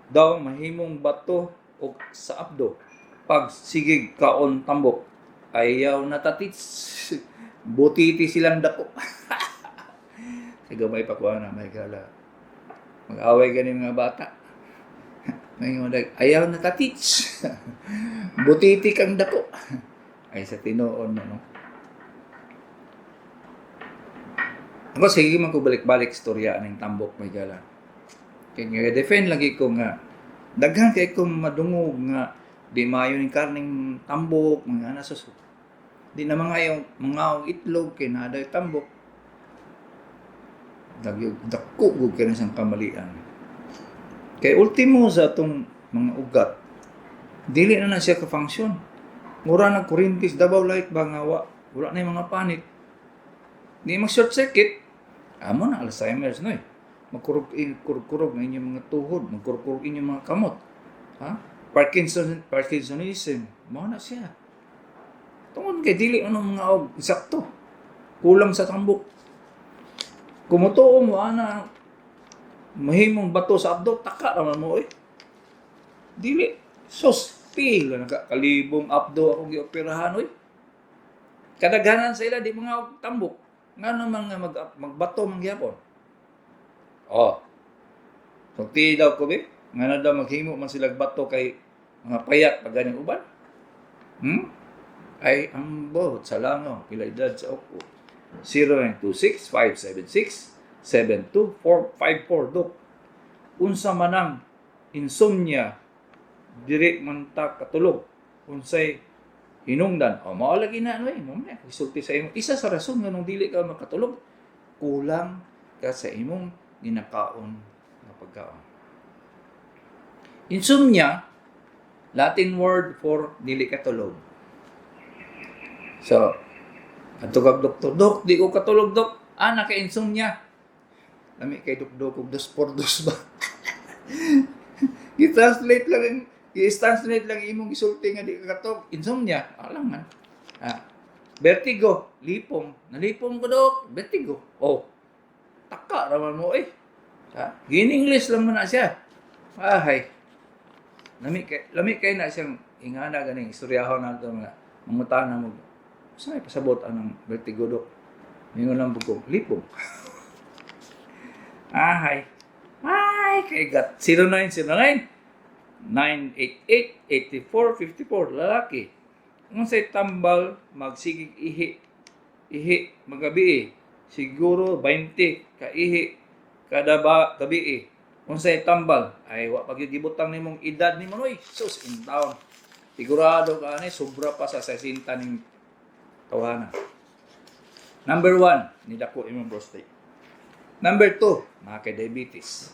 daw mahimong bato og sa abdo pag sigig kaon tambok. Ayaw na tatits, butiti silang dako. Sa gamay pa ko na may gala, mag-away gani mga bata. Ngayon, ayaw na tatits, butiti kang dako. Ay, sa tinuon, no? Ako, sige man ko balik-balik istorya aning tambok, may gala. Kaya nga defend lagi ko nga daghan kay ko madungog nga di maayo ning karning tambok, mga ana sus. Di na mga yung mga itlog kay naa day tambok. Nagyog dako gud kay siyang kamalian. Kay ultimo sa atong mga ugat, dili na na siya ka-function. Mura nag kuryente sa Davao Light ba nga wala na yung mga panit. Di mag short circuit, amo na Alzheimer's no eh. Magkurog-kurog na inyong mga tuhod, magkurog-kurog inyong mga kamot. Ha? Parkinsonism, mao na siya. Tungod kay dili ano mga og sakto. Kulang sa tambok. Kumutuo mo ana mahimong bato sa abdo, taka raman mo eh. Dili sos pila nakakalibong abdo akong gioperahan oy. Kadaghanan sa ila di mga tambok. Ngano man nga magbato man gyapon. Oh. Sulti daw ko be, ngano daw maghimo man sila bato kay mga payat pag ganing uban. Ay ambot sa langaw pila edad sa oko. 0926 576 72454. Dok, unsa man ang insomnia, diri man ta katulog, unsay hinungdan? O mao lagi na ano eh, mo man isulti sa imo. Isa sa rason nganong dili ka makatulog, kulang ka sa imong ginakaon nga pagkaon. Insomnia, Latin word for dili katulog. So adto kag doktor, "Dok, di ko katulog, dok." "Ah, naka-insomnia." Lami kay dok og dos por dos ba. Gi-translate lang i-translate lang imong gisulti nga di ka katulog. Insomnia, alam man. Ah, vertigo, lipong. "Nalipong ko, dok, vertigo." Oh. Taka raman mo eh. Ha? Gin-English lang man na siya. Ahay. Lami kay na siyang ingana ganing istoryahon nato nga mangutana mo. Sa may pasabot anang vertigo, dok? Ningon lang ko, lipong. Ahay. Hi. Ay, kay gat 0909 988 8454, lalaki. Unsay tambal magsigig ihi ihi magabi? Siguro 20 ka ihi kada ba gabi. Unsay tambal? Ay, wa pag gibutang nimong edad nimo, noy. Sus in town. Sigurado ka ani sobra pa sa 60 ning tawhana. Number 1, nidako imong prostate. Number 2, naa kay diabetes.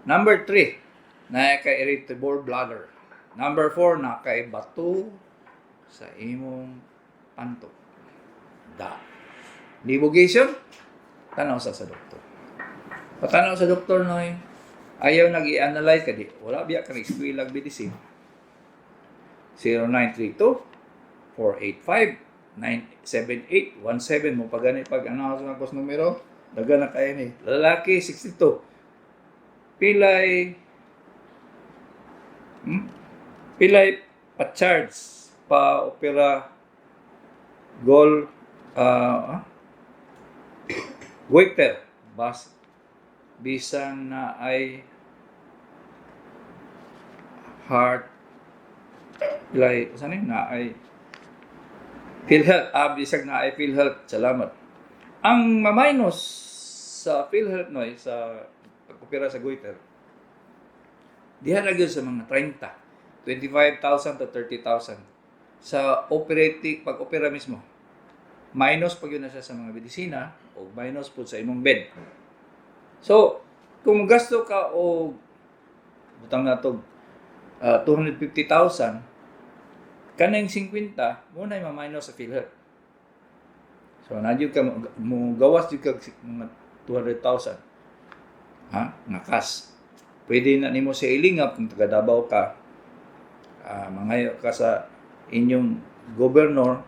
Number 3, naa kay irritable bladder. Number 4, naa kay bato sa imong panto. Da. Divulgation? Tanaw sa doktor. Patanaw sa doktor, noy. Ayaw nag-i-analyze ka di. Wala biya ka nag-eskwela medicine. 0932 485 97817 mo pag gani pag ano sa akong numero, daga na kayo ni. Lalaki, 62, pilay Pilay pa-charge pa opera gol goiter bas bisan na ay heart pilay saan na ay PhilHealth, bisag na ay PhilHealth. Salamat. Ang ma-minus sa PhilHealth, noy, sa pag-opera sa goiter, diha na gyud sa mga 30, 25,000 to 30,000 sa operating, pag-opera mismo. Minus pag yun na siya sa mga medisina o minus po sa imong bed. So, kung gasto ka o butang na to 250,000, kaning 50 mo na ma-minus sa PhilHealth. So, na ka mo gawas jud kag mga 200,000. Ha? Nga cash. Pwede na nimo sa ilingap kung taga Davao ka. Mangayo ka sa inyong governor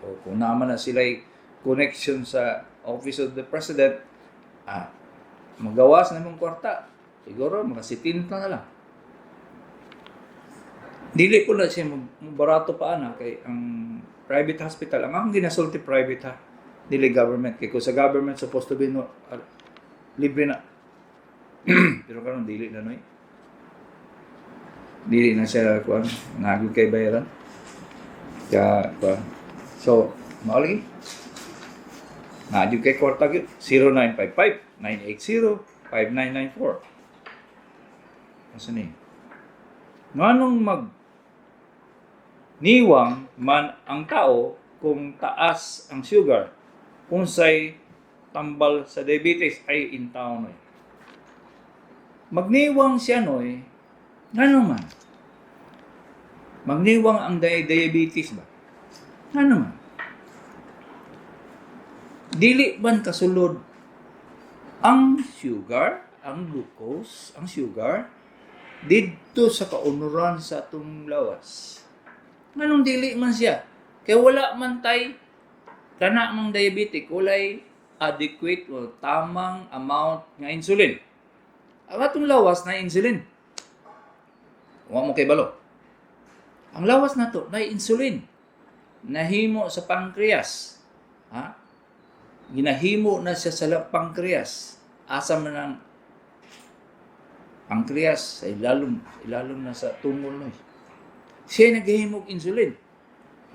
o kung naman na sila'y connection sa Office of the President, magawas na mong kwarta. Siguro, mga 70 na lang. Dili ko na siya barato pa ana kay ang private hospital, ang akong ginasulti private ha, dili government, kay kung sa government supposed to be no, libre na, pero karon dili na, noy, dili na siya kuan, nagud kay bayaran kaya kuan. So mao lagi na jud kay kwarta gyud. 0955 980 5994. Asa ni? Nganong mag niwang man ang tao kung taas ang sugar? Unsay tambal sa diabetes? Ay, intaon, noy. Magniwang siya, noy. Ngano man magniwang ang diabetes ba? Ngano man? Dili man kasulod ang sugar, ang glucose, ang sugar didto sa kaunuran sa atong lawas? Nganong dili man siya? Kay wala man tay kana mang diabetic, walay adequate o tamang amount nga insulin. Ang atong lawas na insulin. Wa mo kay balo. Ang lawas nato na insulin. Nahimo sa pancreas. Ha? Ginahimo na siya sa pancreas. Asa man ang pancreas? Sa ilalom, ilalom na sa tungol, no. Siya naghihimog insulin.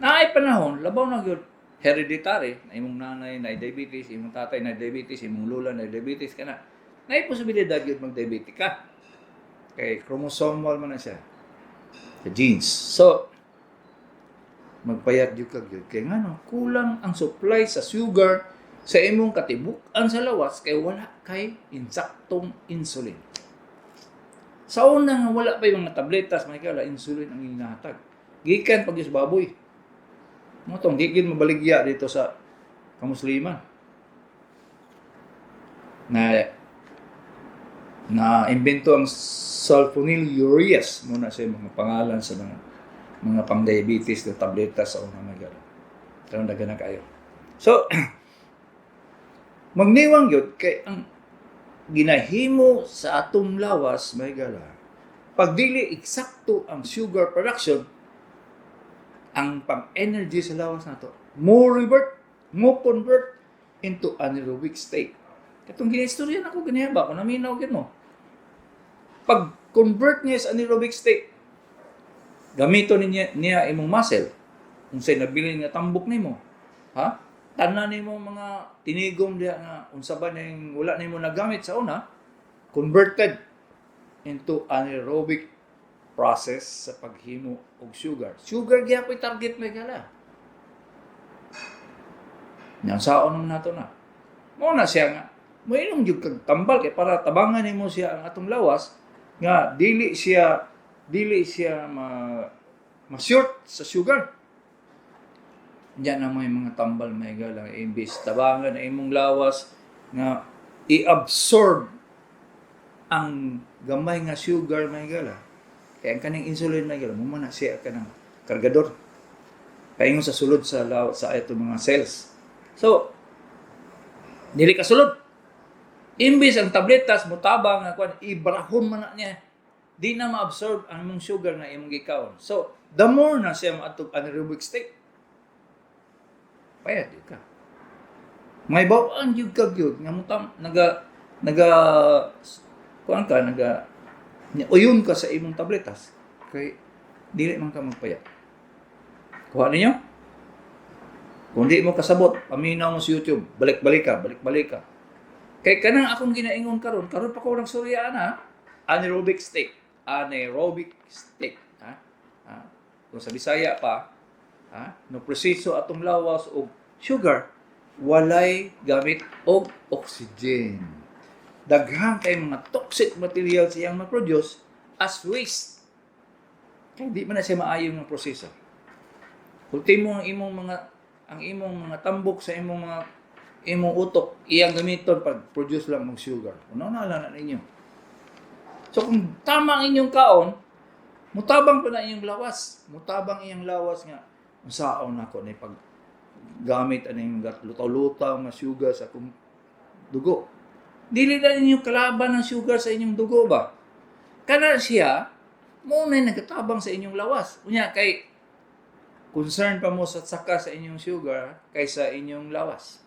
Naay panahon, labaw na gyud hereditary, na imong nanay na diabetes, imong tatay na diabetes, imong lola na diabetes kana. Naay posibilidad gyud mag-diabetic ka. Kay chromosomal man na siya. Sa genes. So, magpayat gyud ka gyud. Kay ngano, kulang ang supply sa sugar sa imong katibuk-an sa lawas kay wala kay insaktong insulin. Sa una nga wala pa yung mga tabletas, mga kala, insulin ang ginahatag. Gikan pag sa baboy. Mo tong di gyud mabaligya dito sa kamusliman. Na na imbento ang sulfonylureas muna sa mga pangalan sa mga pang-diabetes na tableta sa una mga. Karon daghan na kayo. So magniwang gyud kay ang ginahimo sa atong lawas, may gala, pag dili eksakto ang sugar production, ang pang-energy sa lawas nato mo revert, mo convert into anaerobic state. Katong ginaistorya nako ganiha ba, kung naminaw gyud mo. Pag convert niya sa anaerobic state, gamiton niya imong muscle. Unsay nabilin nga tambok nimo. Ha? Tanan nimo mga tinigom diha nga unsa ba ning wala nimo nagamit sa una, converted into anaerobic process sa paghimo og sugar. Sugar gyapon target, mga higala. Nya saon naman nato na. Mao na siya nga moinom gyud kag tambal kay para tabangan nimo siya ang atong lawas nga dili siya ma short sa sugar. Diyan na may mga tambal, mga higala, imbis tabangan ang imong lawas nga i-absorb ang gamay nga sugar, mga higala. Kaya ang kaning insulin, mga higala, mao na siya kanang kargador. Paingon sa sulod sa atong mga cells. So, dili ka sulod. Imbis ang tabletas motabang nga kuan, ibrahon man na niya. Di na ma-absorb ang imong sugar na imong gikaon. So, the more na siya maadtog anaerobic state, payat gyud ka. May bawaan gyud ka gyud nga mutam naga naga kuan ka naga uyon ka sa imong tabletas kay dili man ka magpayat. Kuha ninyo? Kung di mo kasabot, paminaw mo sa YouTube, balik-balik ka, balik-balik ka. Kay kanang akong ginaingon karon, karon pa ko nagsurya na, anaerobic state. Anaerobic state. Ha? Ha? Kung sa Bisaya pa, ha? No proseso atong lawas og sugar, walay gamit og oxygen. Daghan kay mga toxic materials iyang ma-produce as waste. Kay di man na siya maayo nga proseso. Ultimo ang imong mga tambok sa imong utok iyang gamiton pag produce lang og sugar. Una na lang na ninyo. So kung tama ang inyong kaon, mutabang pa na inyong lawas. Mutabang iyang lawas nga unsaon nako ni pag gamit aning lutaw-lutaw nga sugar sa akong dugo. Dili na ninyo kalaban ang sugar sa inyong dugo ba? Kana siya, mao na nagatabang sa inyong lawas. Unya kay concern pa mo sa saka sa inyong sugar kaysa inyong lawas.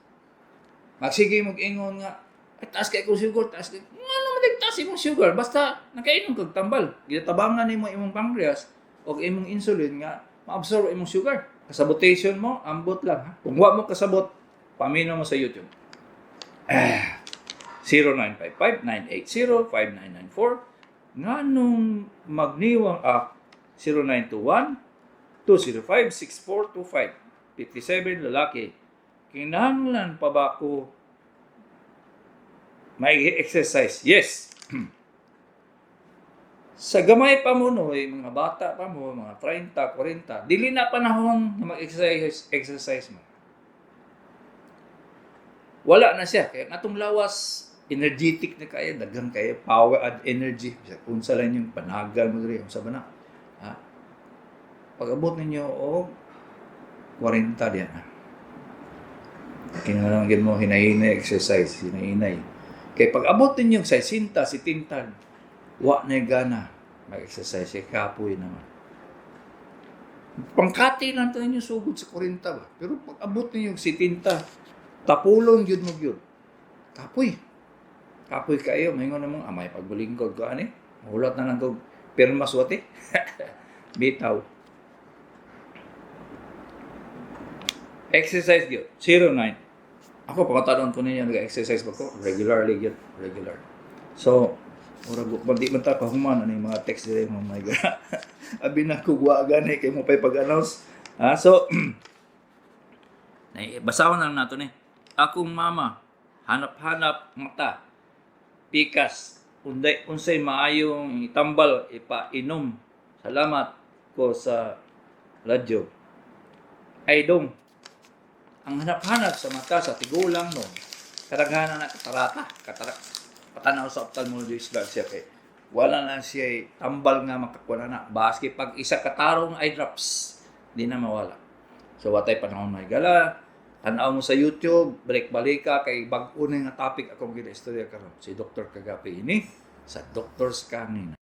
Magsige mo ingon nga, "Ay, taas kay kong sugar, taas kay." Ngano man taas imong sugar? Basta nakainom kag tambal. Gitabangan nimo imong pancreas o imong insulin nga ma-absorb imong sugar. Kasabotation mo, ambot lang ha. Kung wa mo kasabot, paminaw mo sa YouTube. Ah, 0955-980-5994. Nganong magniwang 0921 205-6425. 57, lalaki. Kinahanglan pa ba ko may exercise? Yes. Sa gamay pa mo no, eh, mga bata pa mo, mga 30, 40, dili na panahon na mag-exercise exercise mo. Wala na siya. Kaya atong lawas, energetic na kaya, daghan kaya power and energy. Bisag unsa lang yung panagal mo diri, unsa ba na? Ha? Pag-abot ninyo og 40 diyan na. Kinahanglan gyud mo hinay-hinay exercise, hinay-hinay. Kay pag abot ninyo sa 60, 70, wa na gana mag-exercise, kay kapoy naman. Pangkati lang to ninyo sugod sa 40 ba. Pero pag abot ninyo 70, tapulon gyud mo gyud. Kapoy. Kapoy kayo, maingon namong amay pagbulingkod ko ani. Mahulat na lang kog pirma suwati. Bitaw. Exercise gyud. 09. Ako pagkataon ko ninyo nag-exercise ba ko regularly gyud, regular. So, murag di man ta kahuman ano yung mga text dire mo, my God. Abi na ko wa gani kay mo pay pag-announce. Ah, so nay basahon na lang nato ni. Akong mama hanap-hanap mata pikas unday unsay maayong itambal ipainom, salamat ko sa radyo. Ay dong, ang hanap-hanap sa mata sa tigulang no, kadaghanan na katarata, katarak, patanaw sa ophthalmologist lang siya kay wala na siya tambal nga makakuha na. Baski pag isa katarong eye drops, di na mawala. So watay panahon, mga higala, tanaw mo sa YouTube, balik-balik ka kay bag-o na nga topic akong gina-istorya karon. Si Dr. Kagapi ini sa Doctor's Kanina.